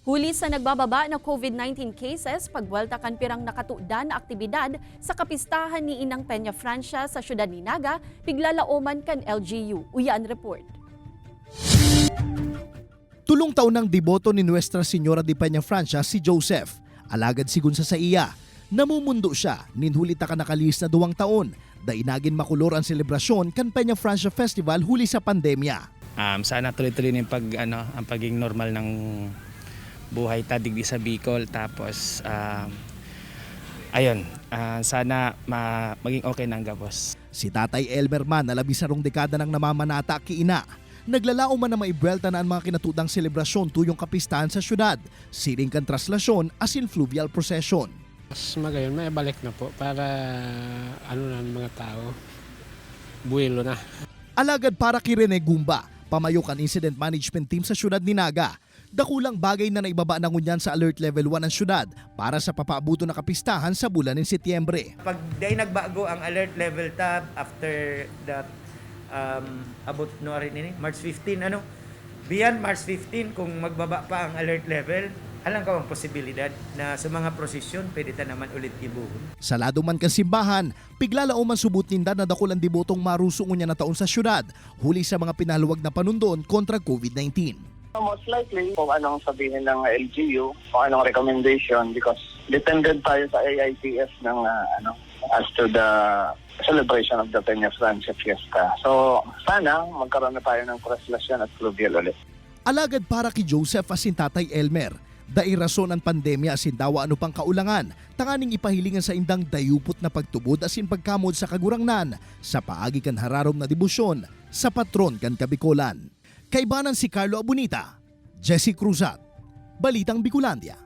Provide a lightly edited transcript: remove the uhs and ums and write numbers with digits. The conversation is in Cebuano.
Huli sa nagbababa na COVID-19 cases, pagbuelta kan pirang nakatudan na aktibidad sa kapistahan ni Inang Peñafrancia sa siyudad ni Naga, piglalaoman kan LGU. Uya an report. 3 taon ng deboto ni Nuestra Señora de Peñafrancia si Joseph. Alagad sigun sa saiya, namumundo siya nin huli ta ka nakalihis na 2 taon. Dai nagin makulor ang selebrasyon kan Peñafrancia Festival huli sa pandemya. Sana tuloy-tuloy na yung pag, ano, ang pagiging normal ng buhay ta digdi sa Bicol. Tapos, ayun, sana maging okay na ang gabos. Si Tatay Elmer man na 16 dekada nang namamanata kiina. Naglalao man na maibuelta na ang mga kinatudang selebrasyon tuyong kapistahan sa syudad, siring kan traslasyon asin fluvial procession. Mas magayon, may balik na po para ano na ng mga tao, buwelo na. Alagad para kay Rene Gumba, pamayo kan incident management team sa syudad ni Naga. Dakulang bagay na naibaba na ngunyan sa alert level 1 ang syudad para sa papaabuto na kapistahan sa bulan ng Setyembre. Pag dai nagbago ang alert level ta after that abot no rin ini March 15, ano, beyond March 15, kung magbaba pa ang alert level, alang ka ang posibilidad na sa mga prosesyon pwede ta naman ulit ibuhon. Sa lado man kan simbahan, piglalao man subot ninda na dakul ang debotong maruso ngunya na taon sa syudad, huli sa mga pinaluwag na panundon kontra COVID-19. Most likely, kung anong sabihin ng LGU, kung anong recommendation, because dependent tayo sa AITF ng ano, as to the celebration of the Peñafrancia Fiesta. So, sana magkaroon na tayo ng traslasyon at fluvial ulit. Alagad para kay Joseph asin Tatay Elmer, dai rason ang pandemya asin dawa ano pang kaulangan, tanganing ipahilingan sa indang dayupot na pagtubod asin pagkamod sa kagurangnan sa paagi kan hararom na debosyon sa patron kan Kabikolan. Kaibanan si Carlo Abunita, Jesse Cruzat, Balitang Bicolandia.